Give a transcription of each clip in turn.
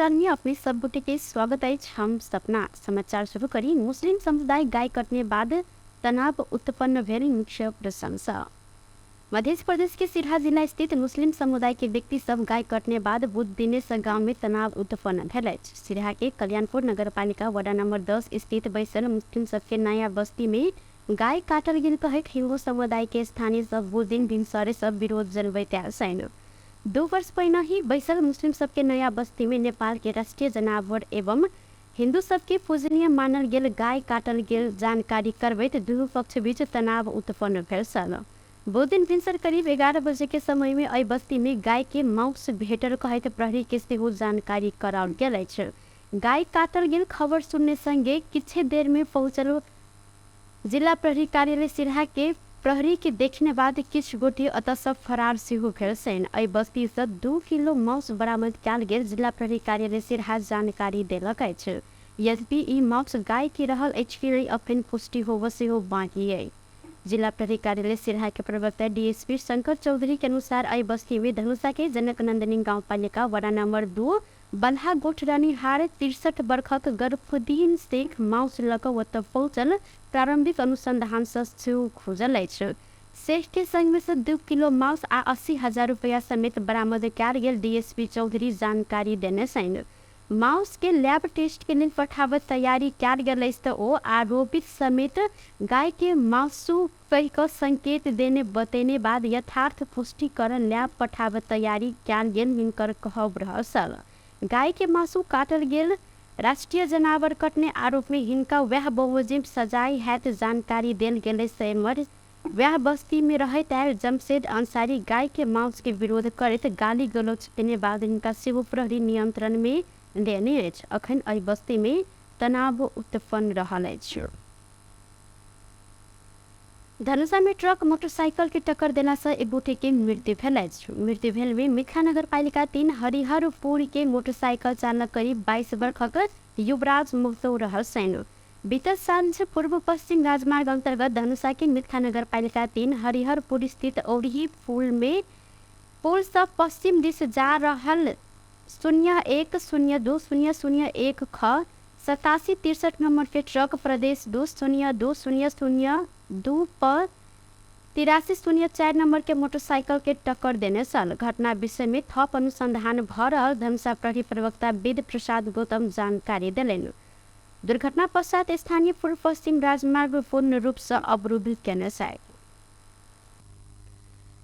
समाचार में अपने सब गोटे के स्वागत अछि। हम सपना समाचार शुरू करी। मुस्लिम समुदाय गाय कटने बाद तनाव उत्पन्न भेल मुख्य प्रशंसा। मध्य प्रदेश के सिरहा जिला स्थित मुस्लिम समुदाय के व्यक्ति सब गाय कटने बाद बुध दिने से गांव में तनाव उत्पन्न भेल अछि। सिरहा के कल्याणपुर नगरपालिका वडा नंबर 10 स्थित बैसल मुस्लिम सबके नया बस्ती में गाय काटल गेल कहैत हिन्दू समुदाय के स्थानीय सब बुध दिन भिनसरे सब विरोध जनबैत आयल छनि। 2 वर्ष पहिने ही बैसल मुस्लिम सबके नया बस्ती में नेपाल के राष्ट्रीय जनावर एवं हिन्दू सबके पूजनीय मानल गेल गाय काटल गेल जानकारी करबैत दुनू पक्ष बीच तनाव उत्पन्न भेल छल। बुध दिन भिनसर करीब 11 बजे के समय में एहि बस्ती में गाय के माउस भेटल कहैत प्रहरी के सेहो जानकारी कराओल गेल अछि। गाय काटल गेल खबर सुनने संगे किछे देर में पहुँचल जिला प्रहरी कार्यालय सिरहा के प्रहरी के देखने बाद किछु गोटे अतः सब फरार सेहो भेल छनि। एहि बस्ती से 2 किलो माउस बरामद कयल गेल जिला प्रहरी कार्यालय सिरहा जानकारी देलक अछि। यद्यपि ई माउस गाय के रहल अछि कि नहि अखन पुष्टि होब सेहो बाँकी अछि। जिला प्रहरी कार्यालय सिरहा के प्रवक्ता डीएसपी शंकर चौधरी के अनुसार एहि बस्ती में धनुषा के जनकनंदनी गाउँपालिका वडा नंबर 2 बलहा गोठ रहनिहार 63 वर्षक गर्फुद्दीन शेख माउस लऽ कऽ ओतऽ पहुँचल प्रारंभिक अनुसंधान सँ सेहो खुजल अछि। शेख के संग में से 2 किलो माउस आ 80,000 रुपया समेत बरामद कयल गेल डीएसपी चौधरी जानकारी देने छनि। माउस के लैब टेस्ट के लेल पठाबऽ तैयारी कयल गेल अछि तऽ ओ आरोपित समेत गाय के मासु कहि कऽ संकेत देने बतेने बाद यथार्थ पुष्टि कर लैब पठाबऽ तैयारी कयल गेल हिनकर कहब रहल छल। गाय के मासु काटल गेल राष्ट्रीय जनावर कटने आरोप में हिनका वएह बमोजिम सजाय हैत जानकारी देल गेल अछि। एम्हर वएह बस्ती में रहैत आयल जमशेद अंसारी गाय के माउस के विरोध करैत गाली गलौज केने बाद हिनका सेहो प्रहरी नियंत्रण में लेने अछि। अखन एहि बस्ती में तनाव उत्पन्न रहल अछि। धनुषा में ट्रक मोटरसाइकिल के टक्कर देला से एक गोटे के मृत्यु भेल अछि। मृत्यु भेल में मिथिला नगरपालिका 3 हरिहरपुर के मोटरसाइकिल चालक करीब 22 वर्षक युवराज महतो रहल छनि। बीतल साँझ पूर्व पश्चिम राजमार्ग अंतर्गत धनुषा के मिथिला नगरपालिका 3 हरिहरपुर स्थित औरही पुल में पुल से पश्चिम दिस जा रहल 0 1 0 2 0 0 1 ख 87 63 नंबर के ट्रक प्रदेश 2 0 2 0 0 2 पर 83 0 4 नंबर के मोटरसाइकिल के टक्कर देने छल। घटना विषय में थप अनुसंधान भ रहल धनुषा प्रहरी प्रवक्ता वेद प्रसाद गौतम जानकारी देलनि। दुर्घटना पश्चात स्थानीय पूर्व पश्चिम राजमार्ग पूर्ण रूप से अवरुद्ध केने छै।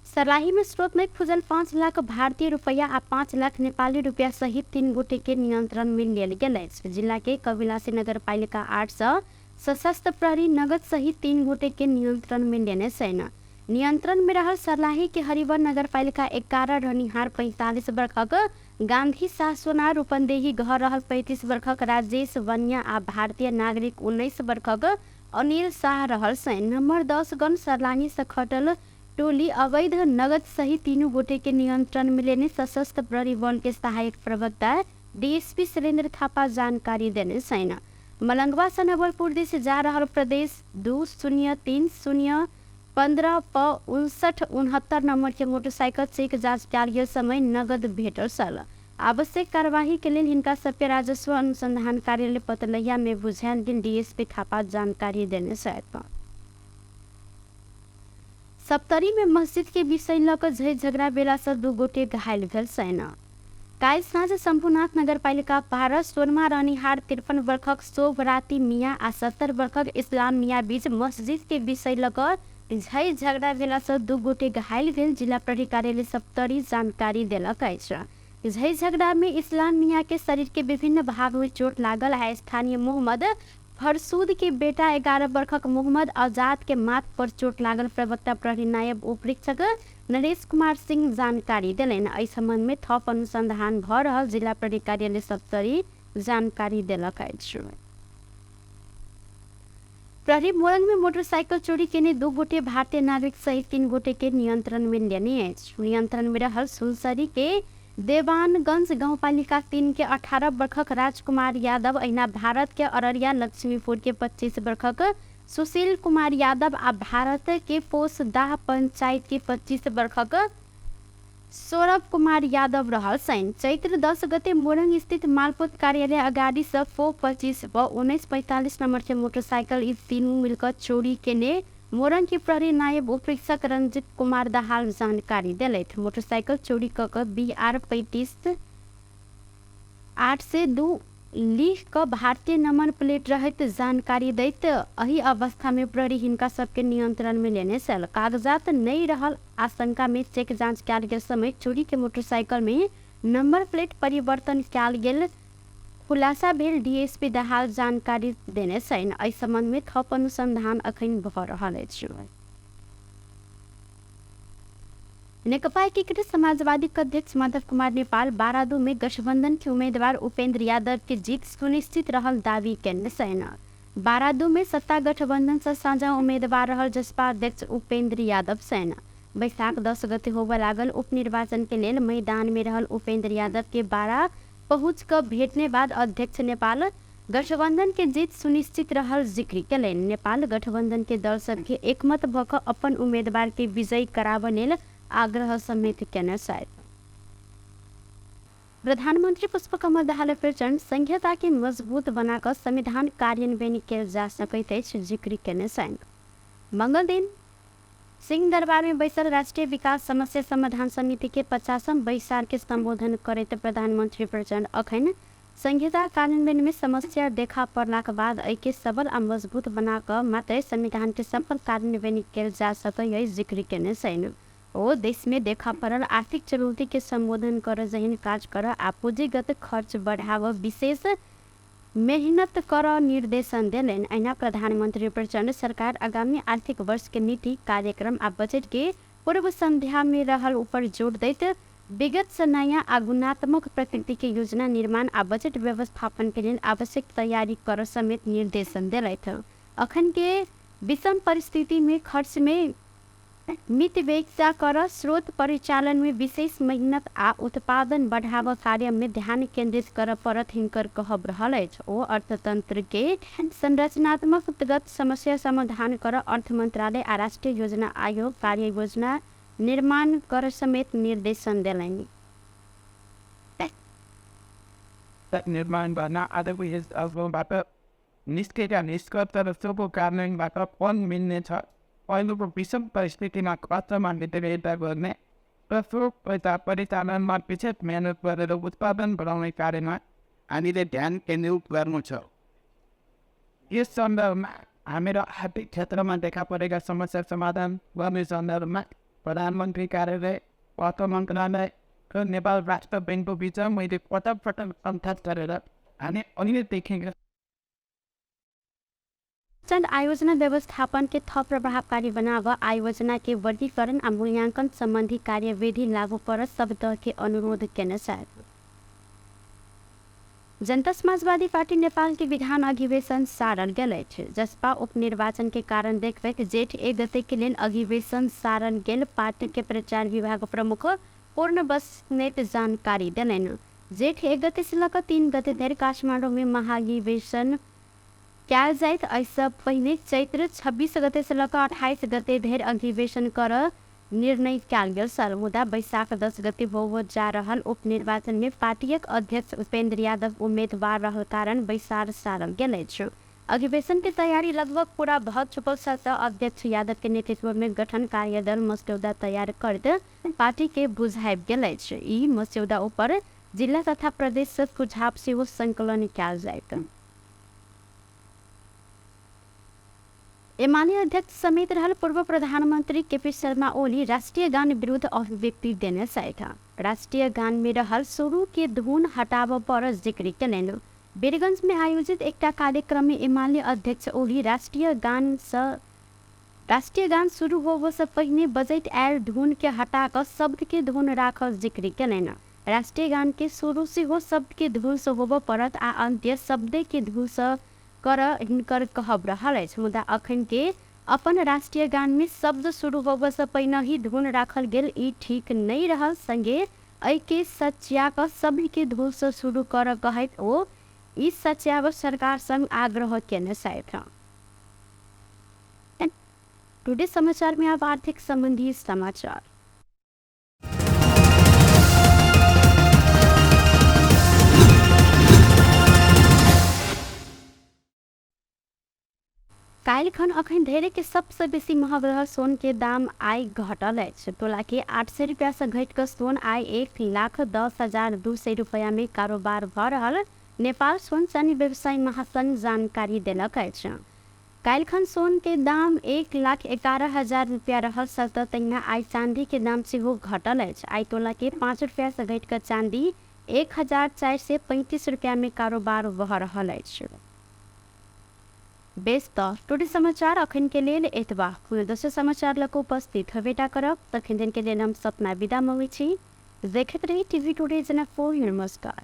सर्लाही में स्रोत में खुजल 5 लाख भारतीय रुपया आ 5 लाख नेपाली रुपया सहित 3 गोटे के नियंत्रण में लेल गेल अछि। जिला के कबिलासी नगरपालिका 8 सँ सशस्त्र प्रहरी नगद सहित 3 गोटे के नियंत्रण में लेने छनि। नियंत्रण में रहल सर्लाही के हरिवर नगरपालिका 11 रहनिहार 45 वर्षक गांधी शाह सोना रूपन्देही घर रहल 35 वर्षक राजेश वन्या आ भारतीय नागरिक 19 वर्षक अनिल शाह रहल छनि। नंबर 10 गण सर्लाही से खटल टोली अवैध नगद सहित 3 गोटे के नियंत्रण में लेने सशस्त्र प्रहरी बल के सहायक प्रवक्ता डीएसपी शैलेन्द्र थापा जानकारी देने छनि। मलंगवा से नवलपुर दिस जा रहल प्रदेश 2 0 3 0 15 प 59 69 नंबर के मोटरसाइकिल चेक जांच कयल गेल समय नगद भेटल छल। आवश्यक कार्यवाही के लेल हिनका सबके राजस्व अनुसंधान कार्यालय पतलैया में बुझायल गेल डीएसपी थापा जानकारी देने छथि। सप्तरी में मस्जिद के विषय लऽ कऽ झै झगड़ा भेला से 2 गोटे घायल भेल छनि। काल्हि साँझ शंभुनाथ नगरपालिका 12 सोनमा रहनिहार 53 वर्षक शोभराती मियाँ आ 70 वर्षक इस्लाम मियाँ बीच मस्जिद के विषय लऽ कऽ झै झगड़ा भेला से 2 गोटे घायल भेल जिला प्रहरी कार्यालय सप्तरी जानकारी देलक अछि। झै झगड़ा में इस्लाम मियाँ के शरीर के विभिन्न भाग में चोट लागल आ स्थानीय मोहम्मद फरसूद के बेटा 11 वर्षक मोहम्मद आजाद के माथ पर चोट लागल प्रवक्ता प्रहरी नायब उपरीक्षक नरेश कुमार सिंह जानकारी देलनि। एहि संबंध में थप अनुसंधान भ रहल जिला प्रहरी कार्यालय सप्तरी जानकारी देलक अछि। प्रहरी मोरंग में मोटरसाइकिल चोरी केने 2 गोटे भारतीय नागरिक सहित 3 गोटे के नियंत्रण में लेने अछि। नियंत्रण में रहल सुनसरी के देवानगंज गाउँपालिका 3 के 18 वर्षक राजकुमार यादव अहिना भारत के अररिया लक्ष्मीपुर के 25 वर्षक सुशील कुमार यादव आ भारत के पोसदाह पंचायत के 25 वर्षक सौरभ कुमार यादव रहल छनि। चैत्र 10 गते मोरंग स्थित मालपोत कार्यालय अगाडि सँ फो 25 व 1945 नम्बर के मोटरसाइकिल ई तीनू मिलकर चोरी केने मोरंग के प्रहरी नायब उपरीक्षक रंजित कुमार दाहाल जानकारी देलथि। मोटरसाइकिल चोरी क कऽ BR 35 802 लिख कऽ भारतीय नंबर प्लेट रहैत जानकारी दैत एहि अवस्था में प्रहरी हिनका सबके नियंत्रण में लेने छल। कागजात नहीं रहल आशंका में चेक जांच कयल गेल समय चोरी के मोटरसाइकिल में नंबर प्लेट परिवर्तन कयल गेल खुलासा भेल डीएसपी दाहाल जानकारी देने छनि। एहि संबंध में थप अनुसंधान अखन भऽ रहल अछि। नेकपा एकीकृत समाजवादी के अध्यक्ष माधव कुमार नेपाल बारादू में गठबंधन के उम्मीदवार उपेंद्र यादव के जीत सुनिश्चित रहल दावी केने छनि। बारादू में सत्ता गठबंधन से साझा उम्मीदवार रहल जसपा अध्यक्ष उपेंद्र यादव छनि। बैसाख 10 गते होबय लागल उपनिर्वाचन के लेल मैदान में रहल उपेंद्र यादव के बारा पहुँच कऽ भेटने बाद अध्यक्ष नेपाल गठबंधन के जीत सुनिश्चित रहल जिक्र केलनि। नेपाल गठबंधन के दल सबके एकमत भऽ कऽ अपन उम्मीदवार के विजयी कराबऽ लेल आग्रह समेत केने छथि। प्रधानमंत्री पुष्पकमल दाहाल प्रचण्ड संघीयता के मजबूत बना कऽ संविधान कार्यान्वयन कयल जा सकैत अछि जिक्र केने छनि। मंगल दिन सिंह दरबार में बैसल राष्ट्रीय विकास समस्या समाधान समिति के 50म बैसार के संबोधन करैत प्रधानमंत्री प्रचण्ड अखन संघीयता कार्यान्वयन में समस्या देखा पड़लाक बाद एहिके सबल आ मजबूत बना कऽ मात्रै संविधान के सफल कार्यान्वयन कयल जा सकैत जिक्र केने छनि। ओ देश में देखा पड़ल आर्थिक चुनौती के संबोधन कर जहन काज कर आ पूंजीगत खर्च बढ़ाव विशेष मेहनत कर निर्देशन देलनि। अहिना प्रधानमंत्री प्रचण्ड सरकार आगामी आर्थिक वर्ष के नीति कार्यक्रम आ बजट के पूर्व संध्या में रहल ऊपर जोर दैत विगत से नया आ गुणात्मक प्रकृति के योजना निर्माण आ बजट व्यवस्थापन के लेल आवश्यक तैयारी कर समेत निर्देशन देलथि। अखन के विषम परिस्थिति में खर्च में मितव्ययिता कर स्रोत परिचालन में विशेष मेहनत आ उत्पादन बढ़ाव कार्य में ध्यान केंद्रित कर पड़त हिनकर कहब रहल अछि। ओ अर्थतंत्र के संरचनात्मक गत समस्या समाधान कर अर्थ मंत्रालय आ राष्ट्रीय योजना आयोग कार्य योजना निर्माण कर समेत निर्देशन देलनि। निर्माण गर्न आजको यस अवसरबाट निस्केका निष्कर्ष र सोको कार्यान्वयनबाट फल मिल्नेछ। अहिलेको विषम परिस्थितिमा खर्चमा मितव्ययिता गर्ने र स्रोत पैसा परिचालनमा विशेष मेहनत गरेर उत्पादन बढाउने कार्यमा हामीले ध्यान केन्द्रित गर्नु छ। यस सन्दर्भमा हामीहरू आर्थिक क्षेत्रमा देखा परेका समस्या समाधान गर्ने सन्दर्भमा प्रधानमन्त्री कार्यालय, अर्थ मन्त्रालय र नेपाल राष्ट्र ब्याङ्कको बिच मैले पटक पटक सन्थात गरेर हामी अहिलेदेखि चंद आयोजना व्यवस्थापन के थप प्रभावकारी बनाव आयोजना के वर्गीकरण आ मूल्यांकन संबंधी कार्यविधि लागू पर सब तह के अनुरोध केने छथि। जनता समाजवादी पार्टी नेपाल के विधान अधिवेशन सारल गेल अछि। जसपा उपनिर्वाचन के कारण देखबैत जेठ 1 गते के लेल अधिवेशन सारल गेल पार्टी के प्रचार विभाग प्रमुख पूर्ण बस्नेत जानकारी देलनि। जेठ 1 गते से लऽ कऽ 3 गते धरि काठमाडौँ में महाधिवेशन कयल जाइत। एहिसँ पहिने चैत्र 26 गते से लऽ कऽ 28 गते धरि अधिवेशन कर निर्णय कयल गेल छल। मुदा बैसाख 10 गते होबय जा रहल उपनिर्वाचन में पार्टीक अध्यक्ष उपेंद्र यादव उम्मीदवार रहल कारण बैसार सारल गेल अछि। अधिवेशन के तैयारी लगभग पूरा भऽ चुकल छल तऽ अध्यक्ष यादव के नेतृत्व में गठन कार्यदल मस्यौदा तैयार करैत पार्टी के बुझाबि गेल अछि। ई मस्यौदा ऊपर जिला तथा प्रदेश से सुझाव सेहो संकलन कयल जाइत। एमाले अध्यक्ष समेत रहल पूर्व प्रधानमंत्री केपी शर्मा ओली राष्ट्रीय गान विरुद्ध अभिव्यक्ति देने छथि। राष्ट्रीय गान में रहल शुरू के धुन हटाबऽ पर जिक्र केलनि। वीरगंज में आयोजित एकटा कार्यक्रम में एमाले अध्यक्ष ओली राष्ट्रीय गान शुरू होबऽ से पहिने बजैत आयल धुन के हटा कऽ शब्द के धुन राखल जिक्र केलनि। राष्ट्रीय गान के शुरू सेहो शब्द के धुन से होबऽ पड़त आ अंत्य शब्दे के धुन से कर हिनकर कहब रहल अछि। मुदा अखन के अपन राष्ट्रीय गान में शब्द शुरू होबऽ से पहिने ही धुन राखल गेल ई ठीक नहीं रहल। संगे एहिके सच्या कऽ शब्द के धुन से शुरू कर कहैत ओ ई सच्याब सरकार संग आग्रह केने छथि। टुडे समाचार में अब आर्थिक संबंधी समाचार। काल्हिखन अखन धरि के सबसँ बेसी महग रहल सोन के दाम आइ घटल अछि। तोला के 800 रुपया से घटि कऽ सोन आइ 1,10,200 रुपया में कारोबार भऽ रहल नेपाल सोन चानी व्यवसायी महासंघ जानकारी देलक अछि। काल्हिखन सोन के दाम 1,11,000 रुपया रहल त तहिना आइ चांदी के दाम सेहो घटल अछि। आइ तोला के 5 रुपया से घटि कऽ चांदी 1435 रुपया में कारोबार भऽ रहल अछि। बेस त टोटल समाचार अखन के लेल एतबा। पुनः दोसर समाचार लऽ कऽ उपस्थित हेबेटा करब। तखन दिन के लेल हम सपना विदा मङ्गै छी। देखैत रही टीवी टुडे जनकपुर। नमस्कार।